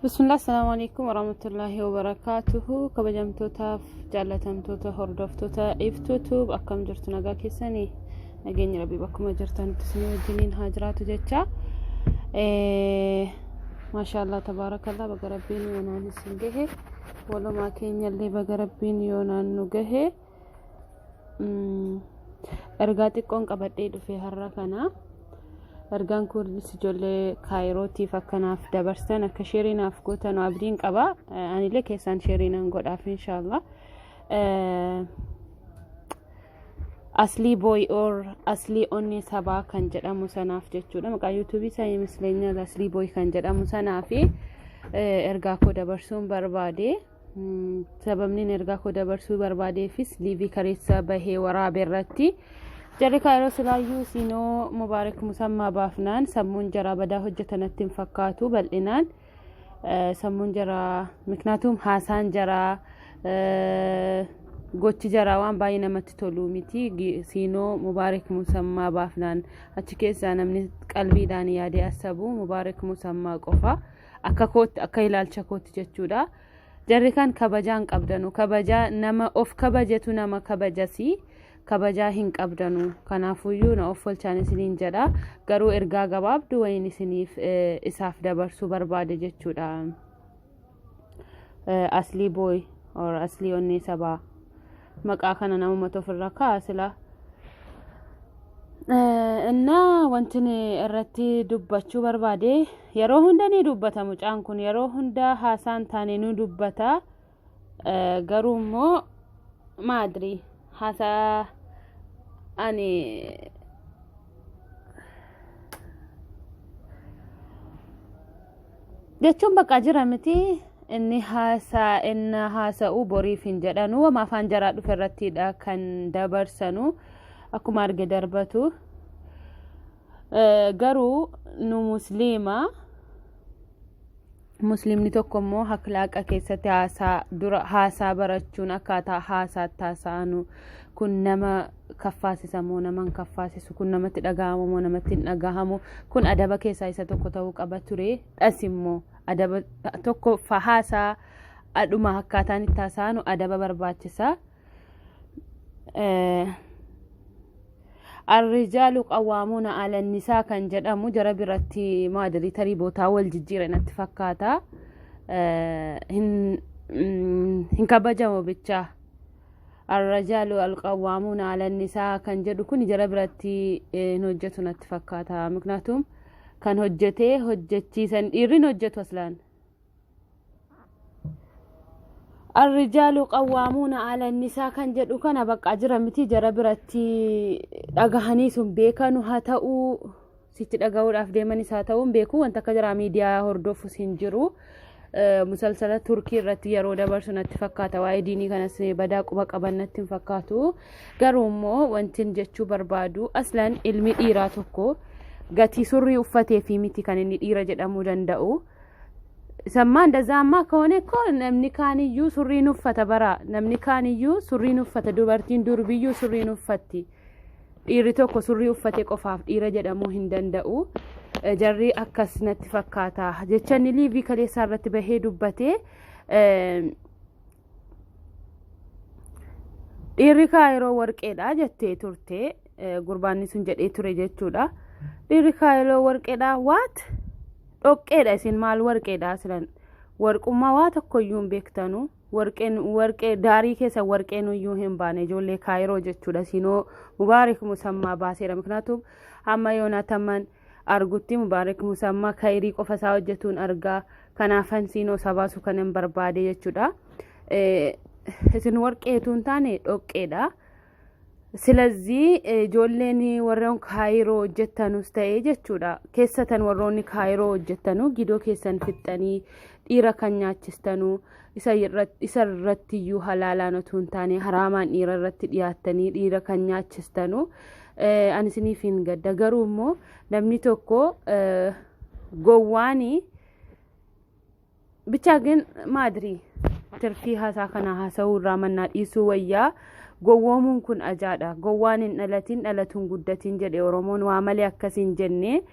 Bismillah, assalamu alaikum warahmatullahi wabarakatuhu. Kabajamtootaaf jaallatamtoota hordoftoota Iftuu Tube, akkam jirtu? Nagaa keessanii? Nageenya Rabbii bakkuma jirtanitti isin wajjiniin haa jiraatu jecha. Maashaallah, tabaarakallah, baga Rabbiin yoonaan isin gahe, walumaa keenyallee baga Rabbiin yoonaan nu gahe. Ergaa xiqqoon qabadhee dhufe har'a kana. Ergaan kunis ijoollee Kaayirootiif akkanaaf dabarsan, akka sheerii naaf gootan abdiin qaba. Anillee keessaan sheerii nan godhaaf, inshaallah. Aslii Boy or Aslii Onnee Sabaa kan jedhamu sanaaf jechuudha. Maqaa yuutuubii isaa Misleenya Aslii Boy kan jedhamu sanaaf ergaa koo dabarsuun barbaade. Sababni ergaa koo dabarsuu barbaadeefis liivii kareessa bahee waraabe irratti jarri Kaayiroo silaayyuu siinoo Mubaarak Musammaa baafnaan sammuun jaraa badaa hojjetanatti hin fakkaatu. Bal'inaan sammuun jaraa, miknaatum haasaan jaraa, gochi jaraa waan baay'ee namatti tolu miti. Siinoo Mubaarak Musammaa baafnaan achi keessaa namni qalbiidhaan yaadee asabu Mubaarak Musammaa qofa, akka kootti, akka ilaalcha kootti jechuudha. Jarri kan kabajaa hin qabdanu. Kabajaa nama of kabajetu nama kabajasi. Kabajaa hin qabdanu. Kanaafuyyuu na of olchaan isiniin jedha. Garuu ergaa gabaabduu wayiin isiniif isaaf dabarsuu barbaade jechuudha. Aslii Boy or Aslii Onnee Sabaa. Maqaa kana namumatu ofirra kaa'a sila. Innaa wanti irratti dubbachuu barbaade, yeroo hunda ni dubbata mucaan kun, yeroo hunda haasaan taane ni dubbata. Garuu immoo maadri haasaa ani jechuun bakka jira miti. Inni haasaa inni haasa'u boriif hin jedhanu, wama afaan jaraa dhufe irrattidha kan dabarsanu, akkuma arge darbatu. Garuu nu Musliima, Musliimni tokko immoo haklaaqa keessatti haasaa dura haasaa barachuun, akkaataa haasaatti haasa'anu kun nama kaffaasisa moo nama hin kaffaasisu, kun namatti dhaga'amu moo namatti hin dhagahamu, kun adaba keessaa isa tokko ta'uu qaba ture. Dhas immoo adaba tokko haasaa adhuma akkaataan itti haasa'anu adaba barbaachisa. Arrijaalu qawwaamuuna ala nisaa kan jedhamu jara biratti maadalii tarii bootaa wal jijjiire natti fakkaata. Hin kabajamu bichaa. Arrijaalu alqawwaamuuna ala nisaa kan jedhu kun jara biratti hin hojjetu natti fakkaata. Miknaatum kan hojjetee hojjechiisan dhiirri hin hojjetu aslaan. Arrijaalu qawwaamuuna ala nisaa kan jedhu kana bakka jira miti, jara biratti dhagahanii sun beekanu haa ta'uu, sitti dhagahuudhaaf deemanis haa ta'uu hin beeku. Wanta akka jaraa miidiyaa hordofus hin jiru. Musalsala Turkii irratti yeroo dabarsu natti fakkaata. Waa'ee diinii kanas badaa quba qaban natti hin fakkaatu. Garuu immoo wantin jechuu barbaadu, aslan ilmi dhiiraa tokko gatii surrii uffatee fi miti kan inni dhiira jedhamuu danda'u. Sammaa እንደዛማ ከሆነ እኮ namni kaaniyyuu surriin uffata bara, namni kaaniyyuu surriin uffata, dubartiin durbiyyuu surriin uffatti. Dhiirri tokko surrii uffate qofaaf dhiira jedhamuu hin danda'u. Jarri akkas natti fakkaata jecha inni liivii kaleessaa irratti bahee dubbate. Dhiirri Kaayiroo warqeedha jettee turte, gurbaanni sun jedhee ture jechuudha. Dhiirri Kaayiroo warqeedha, waat dhoqqeedha isin, maal warqeedha silan? Warqummaa waa tokkoyyuu hin beektanu. Warqeen warqee daarii keessa warqeen iyyuu hin baane, ijoollee Kaayiroo jechuudha. Siinoo Mubaarik Musammaa baaseera. Miknaatum hamma yoonaatamman argutti Mubaarik Musammaa kayirii qofa isaa hojjetuun argaa. Kanaafan siinoo isa baasu kan hin barbaade jechuudha. Isin warqeetu hin taane, dhoqqeedha. Silazii ijoolleen warreen Kaayiroo hojjettanus ta'ee jechuudha. Keessatan warroonni Kaayiroo hojjettanu gidoo keessan fixxanii dhiira kan nyaachistanu, isa irrattiyyuu halaalaan otoo hin taane haraamaan dhiira irratti dhiyaattanii dhiira kan nyaachistanu, ani isiniif hin gadda. Garuu immoo namni tokko gowwaanii ብቻ ግን ማድሪ tirfii haasaa kana haasa'uu irraa mannaa dhiisuu wayyaa. Gowwoomuun kun ajaadha. Gowwaan hin dhalatin dhalatuun guddatin jedhe Oromoon, waa malee akkas hin jenne.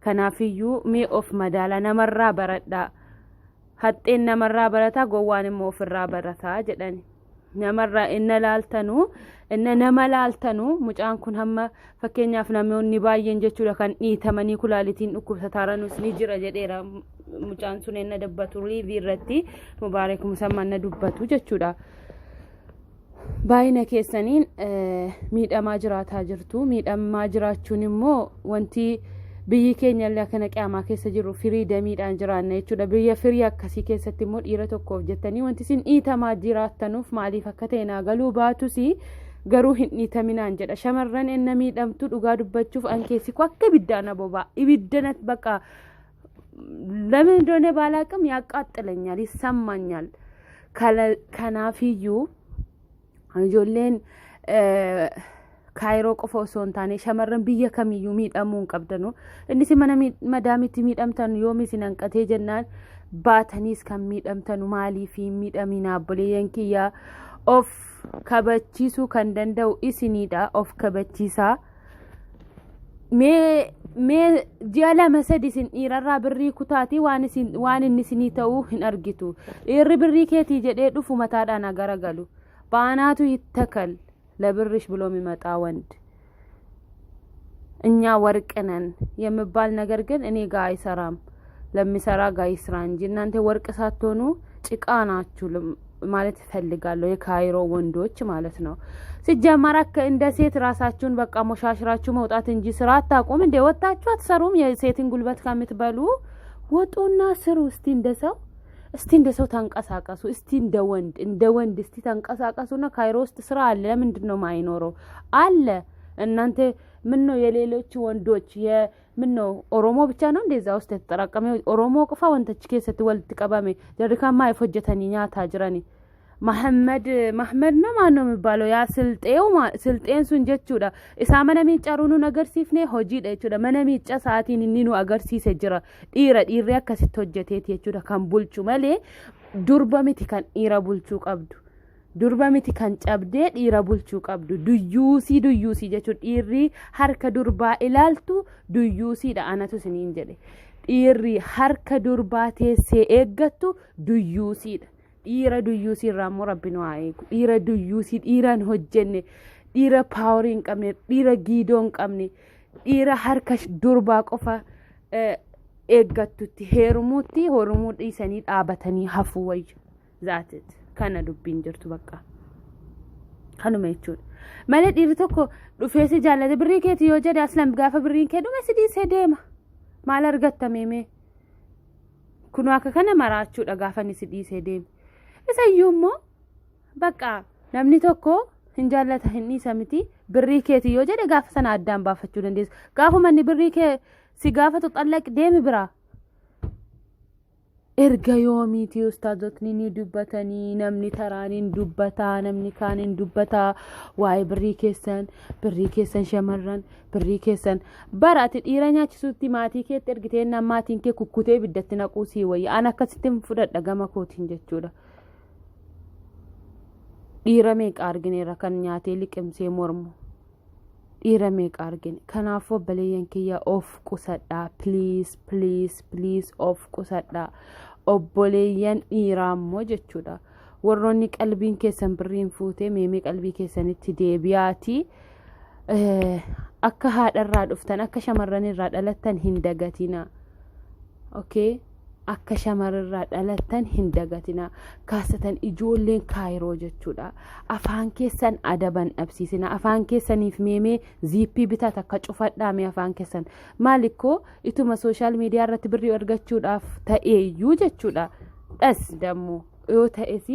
Kanaafiyyuu mee of madaala, namarraa baradhaa. Haxxeen namarraa barataa, gowwaan immoo ofirraa barataa jedhani. Namarraa inna laaltanuu, inna nama laaltanuu, mucaan kun hamma fakkeenyaaf namoonni baay'een jechuudha kan dhiitamanii kulaalitiin dhukkubsataaranus ni jira jedheera mucaan sun inna dubbatu live irratti, Mubaarak Musammaa inna dubbatu jechuudha. Baay'ina keessaniin miidhamaa jiraataa jirtu. Miidhamaa jiraachuun immoo wanti biyyi keenya illee akkana qiyaamaa keessa jiru freedomiidhaan jiraanna jechuudha. Biyya firii akkasii keessatti immoo dhiira tokkoof jettanii wanti isin dhiitamaa jiraattanuuf maaliif akka ta'e naa galuu baatus, garuu hin dhiitaminaan jedha. Shamarran enna miidhamtu, dhugaa dubbachuuf an keessi koo akka ibiddaa na boba'a. Ibidda na bakka ለምን እንደሆነ ባላቅም ያቃጥለኛል፣ ይሰማኛል። Kanaafiyyuu ijoolleen Kaayiroo qofa osoo hin taane shamarran biyya kamiyyuu miidhamuu hin qabdanu. Innis mana madaamitti miidhamtan yoomi isin hanqatee jennaan baataniis kan miidhamtanu maaliif hin miidhamina? Obboleeyyan kiyyaa, of kabachiisuu kan danda'u isinidha. Of kabachiisaa. Mee ji'a 2-3 isin dhiirarraa birrii kutaatii waan isin waan inni isinii ta'uu hin argitu. Dhiirri birrii keetii jedhee dhufu mataadhaan garagalu. በአናቱ ይተከል ለብርሽ ብሎ የሚመጣ ወንድ። እኛ ወርቅ ነን የሚባል ነገር ግን እኔ ጋ አይሰራም። ለሚሰራ ጋ ይስራ እንጂ እናንተ ወርቅ ሳትሆኑ ጭቃ ናችሁ ማለት እፈልጋለሁ። የካይሮ ወንዶች ማለት ነው። ሲጀመር እንደ ሴት ራሳችሁን በቃ ሞሻሽራችሁ መውጣት እንጂ ስራ አታውቁም እንዴ? ወጣችሁ አትሰሩም? የሴትን ጉልበት ከምትበሉ ወጡና ስሩ። እስቲ እንደ ሰው፣ እስቲ እንደ ሰው ተንቀሳቀሱ። እስቲ እንደ ወንድ፣ እንደ ወንድ እስቲ ተንቀሳቀሱና ካይሮ ውስጥ ስራ አለ። ለምንድን ነው ማይኖረው? አለ። እናንተ ምን ነው የሌሎች ወንዶች ምን ነው ኦሮሞ ብቻ ነው እንደዛ ውስጥ የተጠራቀመ? Oromoo qofa wantichi keessatti walitti qabame? Jarri kaan maaliif hojjetanii nyaataa jirani? Mahammed Mahmed ነው ማን ነው የሚባለው? Yaa ስልጤው ስልጤን sun jechuudha. Isaa mana miiccaruu nu agarsiifne hojiidha jechuudha. Mana miicca sa'aatiin inni nu agarsiise jira. Dhiira, dhiirri akkasitti hojjeteeti jechuudha kan bulchu malee durba miti kan dhiira bulchuu qabdu. Durba miti kan cabdee dhiira bulchuu qabdu. Duyyuusii, duyyuusii jechuudha. Dhiirri harka durbaa ilaaltu duyyuusiidha, anatu isiniin jedhe. Dhiirri harka durbaa teessee eeggattu duyyuusiidha. Dhiira duyyuusii irraa immoo Rabbi nu haa eegu. Dhiira duyyuusii, dhiira hin hojjenne, dhiira powerii hin qabne, dhiira giidoo hin qabne, dhiira harka durbaa qofa eeggattutti heerumuutti horumuu dhiisanii dhaabatanii hafuu wayya. Zaatit kana dubbiin jirtu bakka. Kanuma jechuudha. Malee dhiirri tokko dhufee si jaallate birrii keeti yoo jedhe, aslan gaafa birriin kee dhume si dhiisee deema. Maal argatta meemee? Kunoo akka kana maraachuudha gaafa inni si dhiisee deeme. Isayyuu immoo bakka namni tokko hin jaallata, hin dhiisa miti, birrii keeti yoo jedhe gaafa sana addaan baafachuu dandeessu. Gaafuma inni birrii kee si gaafatu xallaq, deemi biraa. Erga yoomiitii ustaazotni ni dubbatanii, namni taraan hin dubbataa, namni kaan hin dubbataa waa'ee birrii keessan, birrii keessan, shamarran, birrii keessan. Bara ati dhiira nyaachisuutti maatii keetti ergitee maatiin kee kukkutee ibiddatti naquu sii wayya. An akkasitti fudhadha gama kootiin jechuudha. Dhiira meeqa argineerra kan nyaatee liqimsee mormu? Dhiira meeqa argine? Kanaafuu obboleeyyan kiyya, of qusadhaa. Please, please, please, of qusadhaa. Obboleeyyan dhiiraa immoo jechuudha, warroonni qalbiin keessan birriin fuutee, meemee qalbii keessanitti deebi'aatii akka haadharraa dhuftan, akka shamarran irraa dhalattan hin dagatina. Okay, akka shamarrirraa dhalattan hin dagatina. Kaasatan ijoolleen Kaayiroo jechuudha, afaan keessan adaban dhabsiisina. Afaan keessaniif meemee ziippii bitaa takka cufadhaa mee afaan keessan. Maalikkoo ituma social media irratti birrii argachuudhaaf ta'eeyyuu jechuudha, dhas dammoo yoo ta'es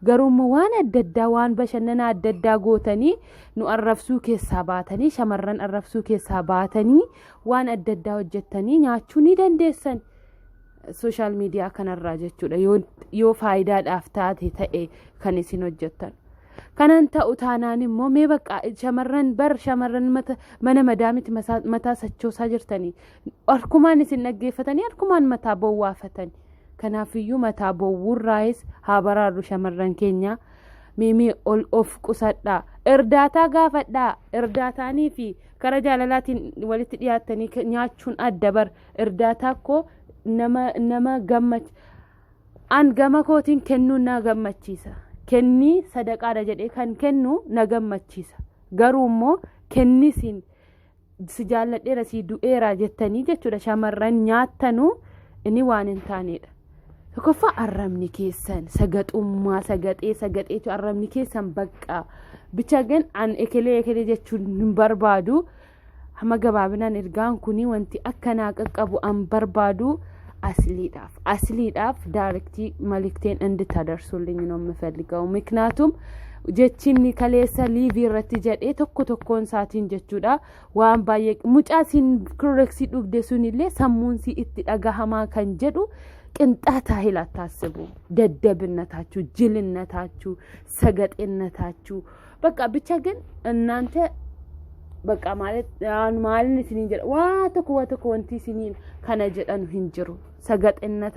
garuummoo waan adda addaa, waan bashannana adda addaa gootanii nu arrabsuu keessaa baatanii, shamarran arrabsuu keessaa baatanii, waan adda addaa hojjettanii nyaachuu ni dandeessan social media kanarraa jechuudha, yoo faayidaadhaaf taate ta'e kan isin hojjettan. Kanan ta'u taanaan immoo mee bakka shamarran bar shamarran mana madaamitti mataa sochoosaa jirtanii, harkumaan isin dhaggeeffatanii harkumaan mataa bowwaafatanii. Kanaafiyyuu mataa bowwurraayis haa baraarru shamarran keenya. Meemee ol of qusadhaa, irdaataa gaafadhaa. Irdaataanii fi karaa jaalalaatiin walitti dhiyaattanii nyaachuun adda bar. Irdaataa koo nama gammach An gama kootiin kennuun na gammachiisa. Kennii sadaqaadha jedhee kan kennu na gammachiisa. Garuu immoo kenni siin si jaalladheera, si du'eera jettanii jechuudha shamarran nyaattanuu inni waan hin taanedha. Tokkoffaa, arrabni keessan sagaxummaa sagaxee sagaxeetu arrabni keessan bakka bicha gan an ekelee ekelee jechuun hin barbaadu. Hamma gabaabinaan ergaan kuni wanti akkanaa qaqqabu an barbaadu asliidhaaf directly መልእክቴን እንድታደርሱልኝ ነው የምፈልገው። ምክንያቱም jechinni kaleessa live irratti jedhee tokko tokkoon isaatiin jechuudha waan baay'ee mucaa siin Clorox dhugde sunillee sammuun si itti dhagahamaa kan jedhu ቅንጣት ያህል አታስቡ። ደደብነታችሁ፣ ጅልነታችሁ፣ ሰገጤነታችሁ በቃ ብቻ ግን እናንተ በቃ ማለት maalin isiniin jedha, waa tokko waa tokko wanti isiniin kana jedhanu hin jiru. ሰገጤነታ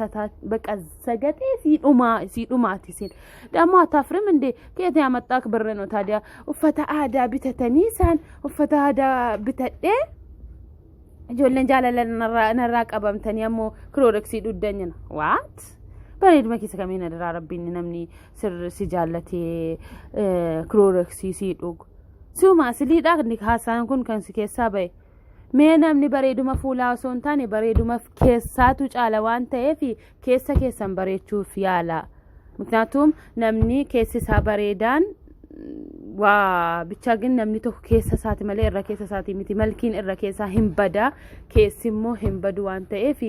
በቃ ሰገጤ sii dhumaati isin ደግሞ አታፍርም እንዴ? ከየት ያመጣክ ብር ነው ታዲያ? Uffata aadaa bitatanii isaan uffata aadaa bitadhee ijoolleen jaalala narraa qabamtanii ammoo Clorox dhugdanyina waat bareeduma keessa kamiin adaraa rabbiin namni sirri si jaallatee Clorox sii dhugu si'uma asiliidha. Haasaan kun kan si keessaa ba'e mee namni bareeduma fuulaa osoo hin taane bareeduma keessaatu caala waan ta'eef keessa keessan bareechuuf yaala. ምክንያቱም namni keessi isaa bareedaan waa ብቻ ግን namni tokko keessa isaati malee irra keessa isaati miti. Malkiin irra keessaa hin badaa, keessi immoo hin badu waan ta'eef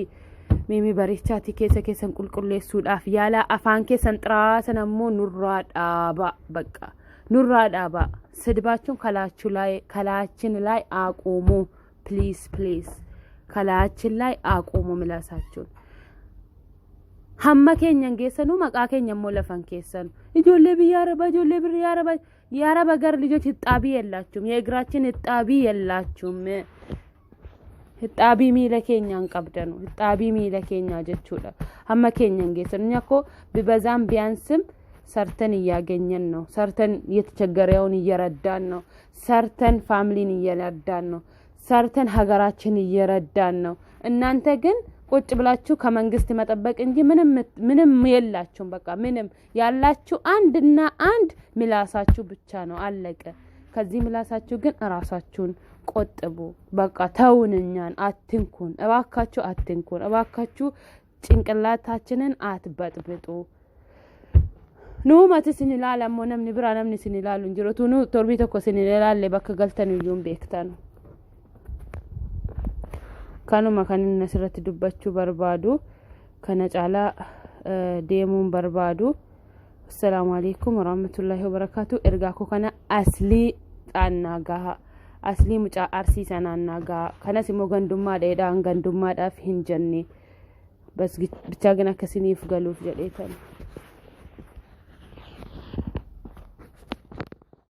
miimi bareechaatii keessa keessan qulqulleessuudhaaf yaala. Afaan keessan xiraa sana immoo nurraa dhaabaa, በቃ nurraa dhaabaa. ስድባችሁን ከላችሁ ላይ ከላያችን ላይ አቁሙ። Please, please, ከላያችን ላይ አቁሙ ምላሳችሁን። Hamma keenyan geessanuu maqaa keenya immoo lafan keessanu ijoollee biyya araba, ijoollee biyya araba, የአረብ ሀገር ልጆች እጣቢ የላችሁም። የእግራችን እጣቢ የላችሁም። Hixaabii miila keenyaan qabdanu, hixaabii miila keenyaa jechuudha. Hamma keenyan geessanu እኛ እኮ ቢበዛም ቢያንስም ሰርተን እያገኘን ነው። ሰርተን የተቸገረውን እየረዳን ነው። ሰርተን family ን እየረዳን ነው። ሰርተን ሀገራችን እየረዳን ነው። እናንተ ግን ቁጭ ብላችሁ ከመንግስት መጠበቅ እንጂ ምንም ምንም የላችሁም። በቃ ምንም ያላችሁ አንድና አንድ ምላሳችሁ ብቻ ነው። አለቀ። ከዚህ ምላሳችሁ ግን እራሳችሁን ቆጥቡ። በቃ ተውን፣ እኛን አትንኩን፣ እባካችሁ አትንኩን፣ እባካችሁ ጭንቅላታችንን አትበጥብጡ። Nuumati isin ilaala ammoo namni biraa namni isin ilaalu hin jiru. Tunuu torbii tokko isin ilaalle bakka galtan iyyuu hin beektanu. Kanuma kan inni asirratti dubbachuu barbaadu, kana caalaa deemuun barbaadu. Assalaamu alaikum warahmatullaahi wabarakaatu. Ergaa koo kana aslii xaannaa gaha, aslii mucaa Arsii sanaan naa gaha. Kanas immoo gandummaa dheedhaan gandummaadhaaf hin jenne, bas ብቻ ግን akkasiniif galuuf jedheetan.